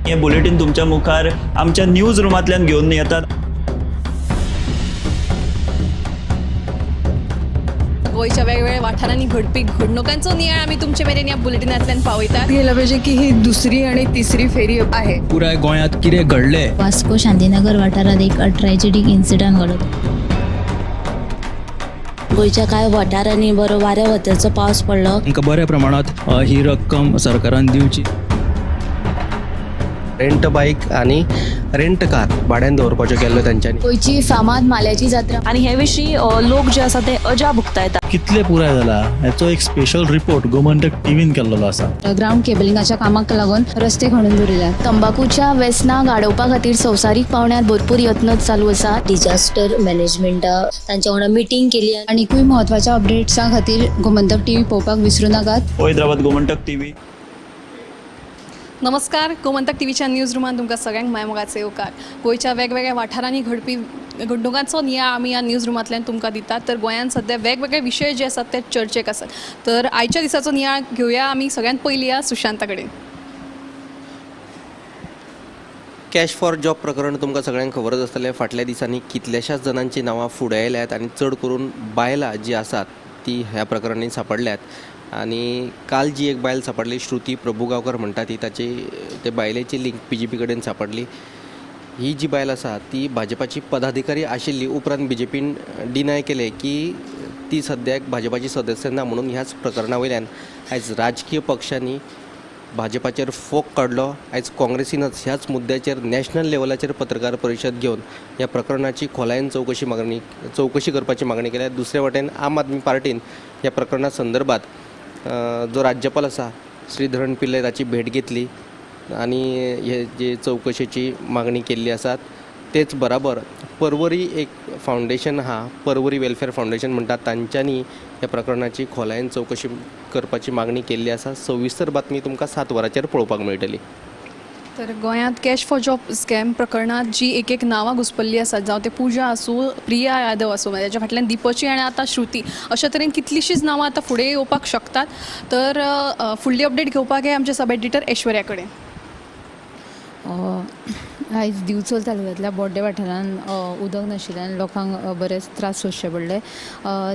हे बुलेटीन तुमच्या मुखार आमच्या न्यूज रुमांतल्यान घेवन येतात. गोंयच्या वेगवेगळ्या वाठारांनी घडपी घडणुकांचो नियाळ आमी तुमचे मेरेन ह्या बुलेटिनांतल्यान पावयतात. गेलं पाहिजे की ही दुसरी आणि तिसरी फेरी आहे. पुराय गोंयांत कितें घडलें, वास्को शांतीनगर वाठारांत एक ट्रॅजेडीक इन्सिडंट घडलो. गोंयच्या कांय वाठारांनी बरो वाऱ्या वताचो पावस पडलो. तांकां बऱ्या प्रमाणांत ही रक्कम सरकारान दिवची. रेंट बायक आनी रेंट कार भाड्यान दवरपाच्यो केल्ल्यो तेंच्यांनी. गोंयची फामाद माल्याची जात्रा आनी हे विशीं लोक जे आसा ते अजाप उक्तायतात. कितले पुराय जाला हेचो एक स्पेशल रिपोर्ट गोमंतक टीव्हीन केल्लो आसा. ग्राउंड केबलिंगाच्या कामाक लागून रस्ते खणून दवरिल्यात. तंबाखूच्या वेसनाक आडोवपा खातीर संवसारीक पावंड्यार भरपूर यत्न चालू आसा. डिजास्टर मॅनेजमेंटा तांच्या वांगडा मिटींग केली. आनीकूय म्हत्वाच्या अपडेट्सां खातीर गोमंतक टीव्ही पळोवपाक विसरू नाकात. हैदराबाद गोमंतक टीव्ही. नमस्कार, गोमंतक टीव्हीच्या न्यूज रुमान तुमकां सगळ्यांक मायमोगाचे येवकार. गोंयच्या वेगवेगळ्या वाठारांनी घडपी घडणुकांचो नियाळ आमी ह्या न्यूज रुमांतल्यान तुमकां दितात. तर गोंयांत सद्या वेगवेगळे विशय जे आसात ते चर्चेक आसात. तर आयच्या दिसाचो नियाळ घेवया आमी सगळ्यांत पयलीं ह्या सुशांता कडेन. कॅश फॉर जॉब प्रकरण तुमकां सगळ्यांक खबरच आसतलें. फाटल्या दिसांनी कितल्याशाच जाणांची नांवां फुडें आयल्यात आनी चड करून बायलां जी आसात ती ह्या प्रकरणांनी सांपडल्यात. आनी काल जी एक बायल सांपडली, श्रुती प्रभुगांवकर म्हणटा ती, ताची ते बायलेची लिंक बीजेपी कडेन सांपडली. ही जी बायल आसा ती भाजपाची पदाधिकारी आशिल्ली. उपरांत बीजेपीन डिनाय केलें की ती सद्याक भाजपाची सदस्य ना म्हणून. ह्याच प्रकरणा वयल्यान आयज राजकीय पक्षांनी भाजपाचेर फोग काडलो. आयज काँग्रेसीनच ह्याच मुद्द्याचेर नॅशनल लेवलाचेर पत्रकार परिशद घेवन ह्या प्रकरणाची खोलायेन चवकशी करपाची मागणी केल्या. दुसरे वटेन आम आदमी पार्टीन ह्या प्रकरणा संदर्भात जो राज्यपाल आसा श्रीधरन पिल्लय ताची भेट घेतली आनी हे जे चवकशेची मागणी केल्ली आसा. तेच बराबर परवरी एक फावंडेशन आहा, परवरी वेलफेअर फावंडेशन म्हणटात, तांच्यांनी ह्या प्रकरणाची खोलायेन चवकशी करपाची मागणी केल्ली आसा. सविस्तर बातमी तुमकां 7 वरांचेर पळोवपाक मेळटली. तर गोंयांत कॅश फॉर जॉब स्कॅम प्रकरणांत जी एक एक नांवां घुसपल्लीं आसात, जावं ते पुजा आसूं, प्रिया यादव आसूं, ताच्या फाटल्यान दीपची आनी आतां श्रुती, अशा तरेन कितलींशींच नांवां आतां फुडें येवपाक शकतात. तर फुडली अपडेट घेवपाक हे आमचे सब एडिटर ऐश्वर्या कडेन. आयज दिवचल तालुक्यांतल्या बोड्डे वाठारांत उदक नाशिल्ल्यान लोकांक बरेच त्रास सोंसचे पडले.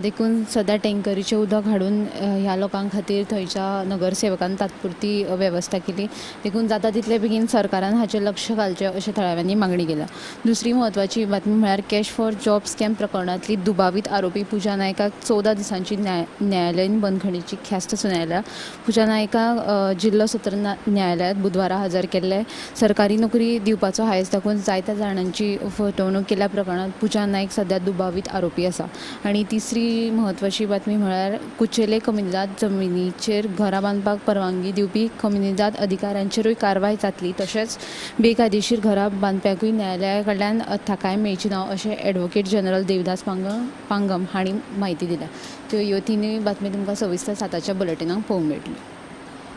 देखून सद्या टँकरीचें उदक हाडून ह्या लोकां खातीर थंयच्या नगरसेवकान तात्पुरती वेवस्था केली. देखून जाता तितले बेगीन सरकारान हाचेर लक्ष घालचें अशें थळाव्यांनी मागणी केल्या. दुसरी म्हत्वाची बातमी म्हळ्यार कॅश फॉर जॉब स्कॅम प्रकरणांतली दुबावीत आरोपी पुजा नायकाक 14 दिसांची न्यायालयीन बंदखणीची ख्यास्त सुनायल्या. पुजा नायकाक जिल्लो सत्र न्यायालयांत बुधवारा हजर केल्ले. सरकारी नोकरी दिवपाचो हायस दाखोवन जायत्या जाणांची फटवणूक केल्या प्रकरणांत पुजा नायक सद्या दुबावीत आरोपी आसा. आनी तिसरी म्हत्वाची बातमी म्हळ्यार कुचेले कम्युनिदाद जमिनीचेर घरां बांदपाक परवानगी दिवपी कम्युनिदाद अधिकाऱ्यांचेरूय कारवाय जातली, तशेंच बेकायदेशीर घरां बांदप्याकूय न्यायालया कडल्यान थाकाय मेळची ना अशें एडवोकेट जनरल देवदास पांगम हांणी म्हायती दिल्या. त्यो ह्यो तिनूय बातमी तुमकां सविस्तर 7च्या बुलेटिनाक पळोवंक मेळटली.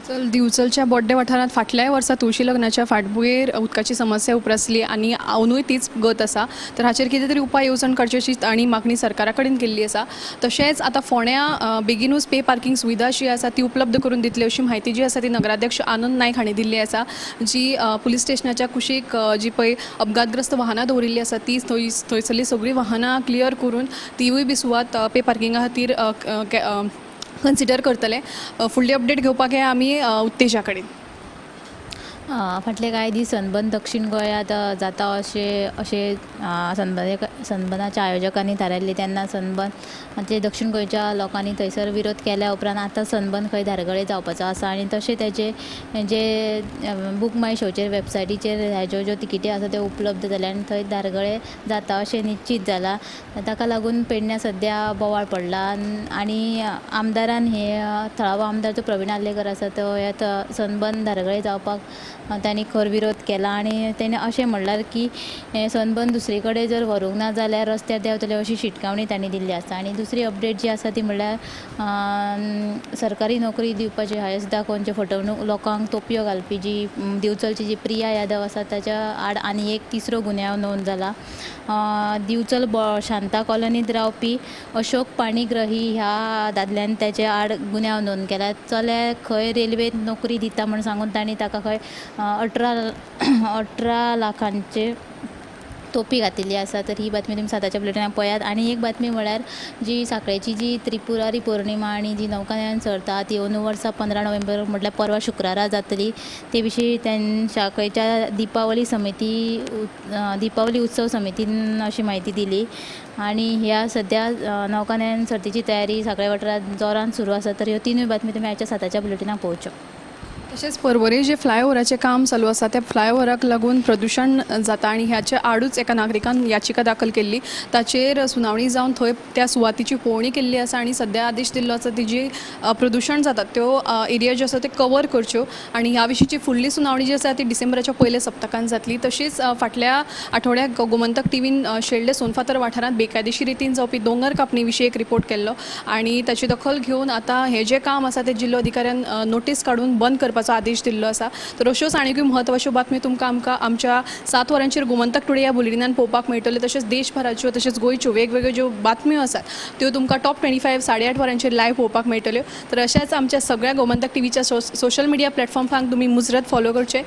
चल, दिवचलच्या बोड्डे वाठारांत फाटल्याय वर्सा तुळशी लग्नाच्या फाटभुंयेर उदकाची समस्या उप्रासली आनी अंदूय तीच गत आसा. तर हाचेर कितें तरी उपाय येवजण काडची अशी तांणी मागणी सरकारा कडेन केल्ली आसा. तशेंच आतां फोंड्यां बेगिनूच पे पार्किंग सुविधा जी आसा ती उपलब्ध करून दितली अशी म्हायती जी आसा ती नगराध्यक्ष आनंद नायक हांणी दिल्ली आसा. जी पुलीस स्टेशनाच्या कुशीक जी पळय अपघातग्रस्त वाहनां दवरिल्ली आसा ती थंयसरली सगळीं वाहनां क्लियर करून तिवूय बी सुवात पे पार्किंगा खातीर कन्सिडर करतले. फुडली अपडेट घेवपाक हे आमी उत्तेजा कडेन. फाटले कांय दीस सनबर्न दक्षिण गोंयांत जाता अशें अशें सनबर्नाच्या आयोजकांनी थारायल्लें. तेन्ना सनबर्न ते दक्षिण गोंयच्या लोकांनी थंयसर विरोध केल्या उपरांत आतां सनबर्न खंय धारगळे जावपाचो आसा आनी तशें तेजे जे बूक माय शोचेर वेबसायटीचेर हेज्यो ज्यो तिकेटी आसा त्यो उपलब्ध जाल्या आनी थंय धारगळे जाता अशें निश्चीत जालां. ताका लागून पेडण्यां सद्या बोवाळ पडला आनी आमदारान हे थळावो आमदार जो प्रवीण आर्लेकर आसा तो ह्या सनबर्न धारगळे जावपाक तांणी खर विरोध केला आनी तेणें अशें म्हणल्यार की सनबर्न दुसरे कडेन जर व्हरूंक ना जाल्यार रस्त्यार देंवतले अशी शिटकावणी तांणी दिल्ली आसा. आनी दुसरी अपडेट जी आसा ती म्हणल्यार सरकारी नोकरी दिवपाची हायस दाखोवन जे फटवणूक लोकांक तोपयो घालपी जी दिवचलची जी प्रिया यादव आसा ताच्या आड आनी एक तिसरो गुन्यांव नोंद जाला. दिवचल शांता कॉलनींत रावपी अशोक पाणीग्रही ह्या दादल्यान ताचे आड गुन्यांव नोंद केला. चले खंय रेल्वेंत नोकरी दिता म्हूण सांगून तांणी ताका खंय 18 लाखांचे तोपी घातिल्ली आसा. तर ही बातमी तुमी 7च्या बुलेटिनाक पळयात. आनी एक बातमी म्हळ्यार जी सांखळेची जी त्रिपुरारी पौर्णिमा आनी जी नौकानयन सर्त आहा ती अंदू वर्सा 15 नोव्हेंबर म्हटल्यार परवा शुक्रारा जातली. ते विशीं सांखळेच्या दीपावली समिती दीपावली उत्सव समितीन अशी म्हायती दिली. आनी ह्या सद्या नौकानयन सर्तीची तयारी सांखळे वाठारांत जोरान सुरू आसा. तर ह्यो तिनूय बातमी तुमी आयच्या 7च्या बुलेटिनाक पळोवच्यो. तशेंच पर्वरी जे फ्लायओव्हराचें काम चालू आसा त्या फ्लायओव्हराक लागून प्रदुशण जाता आनी ह्याचे आडूच एका नागरिकान याचिका दाखल केल्ली. ताचेर सुनावणी जावन थंय त्या सुवातीची पळोवणी केल्ली आसा आनी सद्या आदेश दिल्लो आसा ती जी प्रदुशण जाता त्यो एरिया ज्यो आसा त्यो कवर करच्यो आनी ह्या विशींची फुडली सुनावणी जी आसा ती डिसेंबराच्या पयल्या सप्तकान जातली. तशीच फाटल्या आठवड्याक गोमंतक टीव्हीन शेल्डे सोनफातर वाठारांत बेकायदेशीर रितीन जावपी दोंगर कापणी विशीं एक रिपोर्ट केल्लो आनी ताची दखल घेवन आतां हें जें काम आसा तें जिल्लो अधिकाऱ्यान नोटीस काडून बंद करपाचो आदेश दिल्लो आसा. तर अश्योच आनीकूय म्हत्वाच्यो बातम्यो तुमकां आमकां आमच्या 7 वरांचेर गोमंतक टुडे ह्या बुलेटिनान पळोवपाक मेळटल्यो. तशेंच देशभराच्यो तशेंच गोंयच्यो वेगवेगळ्यो ज्यो बातम्यो आसात त्यो तुमकां टॉप 25 8:30 वरांचेर लायव्ह पळोवपाक मेळटल्यो. तर अशाच आमच्या सगळ्या गोमंतक टीव्हीच्या सोशल मिडिया प्लॅटफॉर्मांक तुमी मुजरत फॉलो करचे.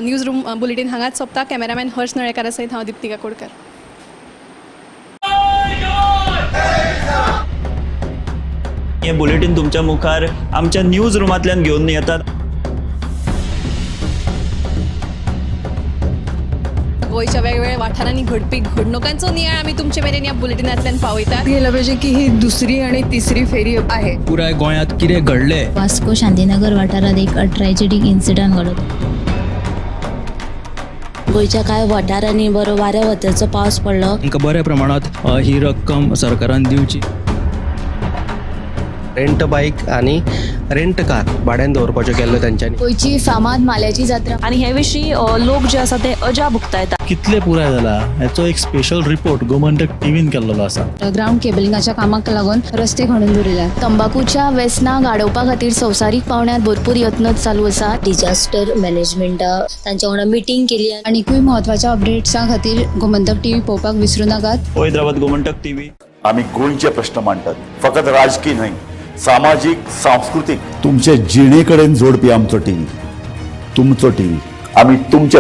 न्यूज रूम बुलेटीन हांगाच सोंपता. कॅमेरामॅन हर्ष नळेकारा सयत हांव दीप्ती काकोडकर. हें बुलेटीन तुमच्या मुखार आमच्या न्यूज रुमांतल्यान घेवन येतात. गोंयच्या वेगवेगळ्या वाठारांनी घडपी घडणुकांचो नियाळ आमी तुमचे मेरेन ह्या बुलेटिनांतल्यान पावयतात. गेलं पाहिजे की ही दुसरी आणि तिसरी फेरी आहे. पुराय गोंयांत कितें घडलें वास्को शांतीनगर वाठारांत एक ट्रॅजेडीक इन्सिडंट घडलो. गोंयच्या कांय वाठारांनी बरो वाऱ्या वताचो पावस पडलो. तांकां बऱ्या प्रमाणांत ही रक्कम सरकारान दिवची. रेंट बायक आनी रेंट कार भाड्यान दवरपाच्यो केल्ल्यो तेंच्यांनी. गोंयची फामाद माल्याची जात्रा आनी हे विशीं लोक जे आसा ते अजाप उक्तायतात. कितले पुराय जाला हेचो एक स्पेशल रिपोर्ट गोमंतक टीव्हीन केल्लो आसा. ग्रावंड केबलिंगाच्या कामाक लागून रस्ते खणून दवरिल्यात. तंबाकूच्या वेसनाक आडोवपा खातीर संवसारीक पावंड्यार भरपूर यत्न चालू आसात. डिजास्टर मॅनेजमेंटा तांच्या वांगडा मिटींग केली. आनीकूय म्हत्वाच्या अपडेट्सां खातीर गोमंतक टीव्ही पळोवपाक विसरूं नाकात. पळयत रावात गोमंतक टीव्ही. आमी गोंयचे प्रश्न मांडटात, फकत राजकीय न्हय, सामाजीक, सांस्कृतीक, तुमचे जिणे कडेन जोडपी आमचो टीव्ही, तुमचो टीव्ही. आमी तुमचे